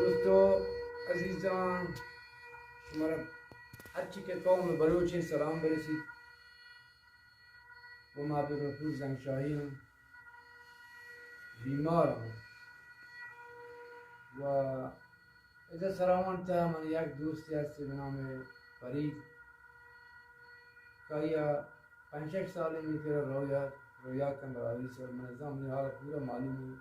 دوستو، عزیزاں، شمارا ہرچی کہ قوم بلوچیں سلام برسیت۔ و ما عبدالغفور زنگشاہی ہم بیمار ہوں۔ و ادا سراوان تہ من یک دوستی ہستی بہ نام فرید، کہ آئی ء پنچ شش سال من کرا رویا، رویا کن برابری سر من زان، منی حال پورا معلوم ہے۔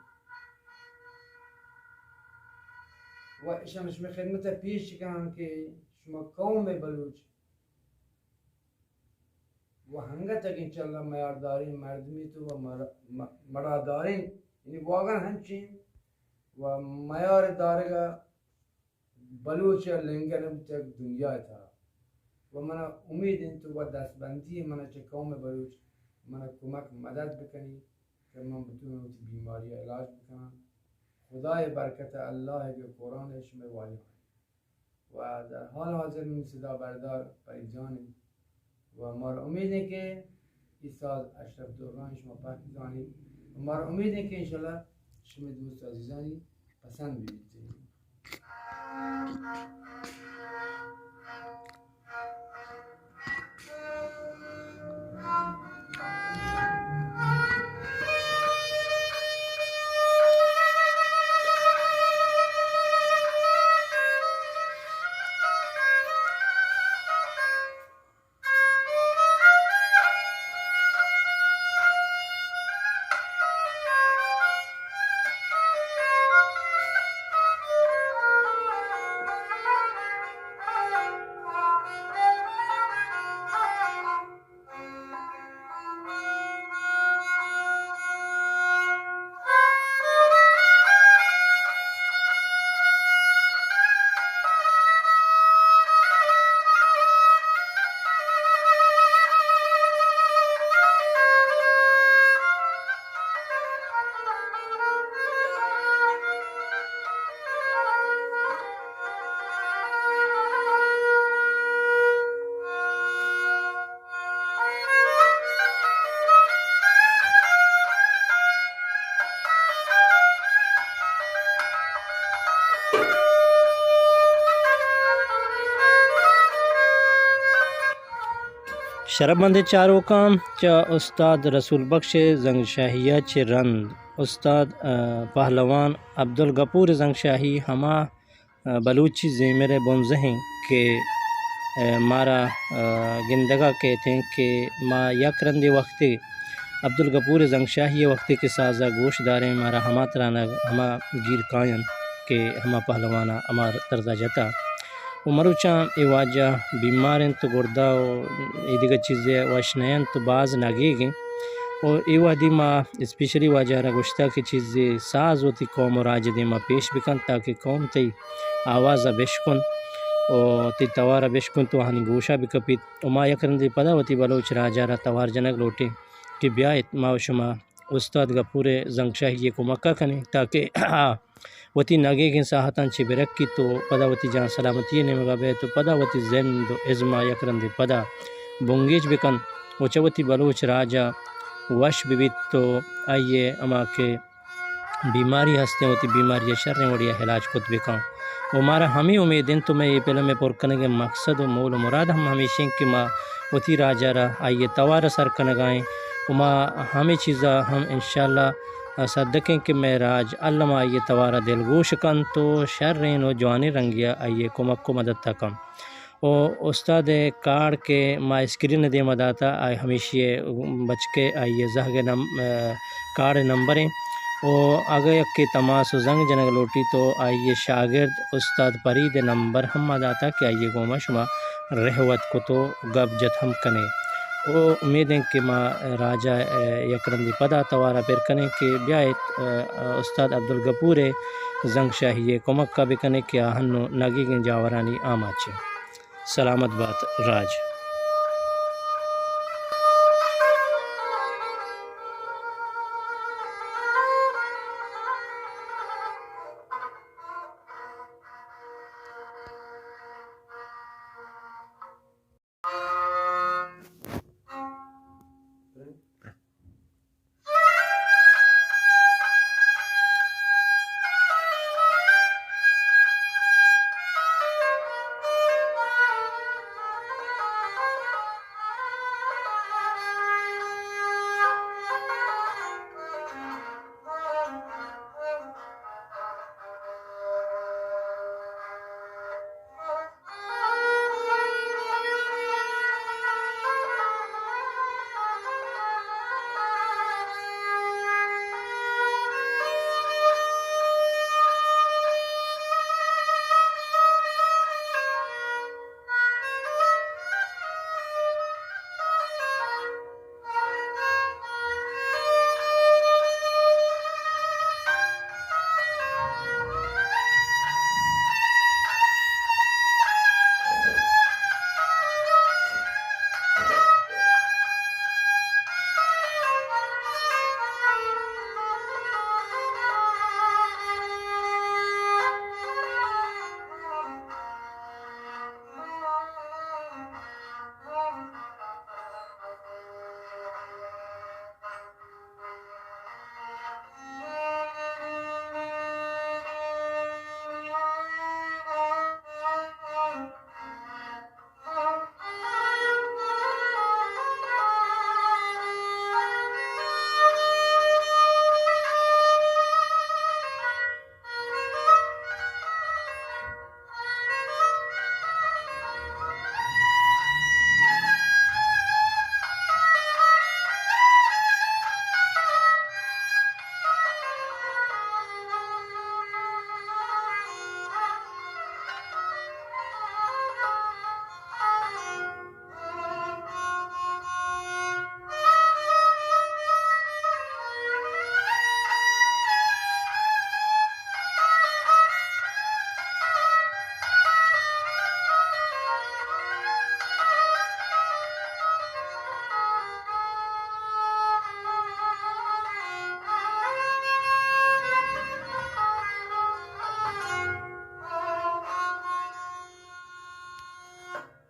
و اشان شمئے خدمت ء پیش کناں کہ شما قوم بلوچ و ہنگت اگیں چلہ میارداریں مردمی تو و مر-، م-، مڑاداریں، یعنی واقعاً ہنچیں و میار دارگا بلوچ ء لنگہ نہ بوتگ دنیا ء تہا۔ و منا امید انت و دستبندی منا چہ قوم بلوچ منا کمک مدد بکنی کہ من بتوناں وتی بیماری ء علاج بکناں۔ خدائے برکت ء اللہ ء قرآن ء شمئے واجہ و در حال حاضر من صدا بردار فرید جان انت۔ و مارا امید ہے کہ اے ساز اشرف دوران شما پاک زانی۔ و مارا امید ہے کہ انشاءاللہ شمئے دوست عزیزانی پسند بیت۔ شرپمندیں چاروکاں، چہ استاد رسول بخش ءِ زنگ شاہی ءَ چہ رند استاد، ءَ، پہلوان عبدالغفور زنگ شاہی ہما، ءَ، بلوچی زیمر ءِ بنزہ اِنت کہ، ءَ، مارا، ءَ، گندگ ءَ کیت اِنت کہ ما یک رندے وقتے عبدالغفور زنگ شاہی ءِ وقتے کہ ساز ءَ گوش داریں، مارا ہما ترانگ ہما گیر کاینت کہ ہما پہلوان ءَ ہما طرز ءَ جتا۔ و مروچاں اے واجہ بیمار اِنت، گردہ و اے دگہ چیزے وش نہ اِنت، باز نگیگ اِنت۔ و اے وہدی ما اسپیشلی واجہ ءَ را گوشتہ کہ چیزے ساز وتی قوم و راج ءِ دیما پیش بکنت تاکہ قوم تئی آواز ءَ بشکنت و تئی توار ءَ بشکنت و آہانی گوش ءَ بکپیت۔ و ما یک رندے پدا وتی بلوچ راج ءَ را توار جنگ لوٹیں کہ بیایت ما و شما استاد غفور زنگ شاہی ءِ کمک ءَ کنیں تاکہ آ وتی نگیگیں ساہتاں چہ برکیت و پدا وتی جان سلامتی ءِ نیمگ ءَ بئیت و پدا وتی زند و ازم ءَ یک رندے پدا بنگیج بکنت و چہ وتی بلوچ راج ءَ وش ببیت و آئی ءِ ہما کہ بیماری ہستیں وتی بیماری ءَ شریں وڑے ءَ علاج کت بکنت۔ و مارا ہمے امید اِنت و مئے اے فلم ءِ پر کنگ ءِ مقصد و مول و مراد ہم ہمیش اِنت کہ ما وتی راج ءَ را آئی ءِ توار ءَ سر کنگ ءَ ایں و ما ہمے چیز ءَ ہم انشاءاللہ صدق ایں کہ مئے راج الم آئی ءِ توار ءَ دلگوش کنت و شریں و جوانیں رنگے ءَ آئی ءِ کمک و مدد ءَ کنت۔ و استاد ءِ کارڈ کہ ما اسکرین ءِ دیما داتا، آ ہمیشی ءِ بچکے آئی ءِ زہگ ءِ نم-، ءَ، کارڈ ءِ نمبر ایں۔ و اگہ یکے تماس و زنگ جنگ لوٹیت و آئی ءِ شاگرد استاد فرید ءِ نمبر ہم ما داتا کہ آئی ءِ گوما شما رہوت کت و گپ جت ہم کنے۔ و امید ایں کہ ما راج ءَ یک رندے پدا توار ءَ پر کنیں کہ بیایت، ءَ، استاد عبدالغفور ءِ زنگ شاہی ءِ کمک ءَ بکنیں کہ آ ہنو نگیگیں جاورانی آماچ ایں۔ سلامت بات راج۔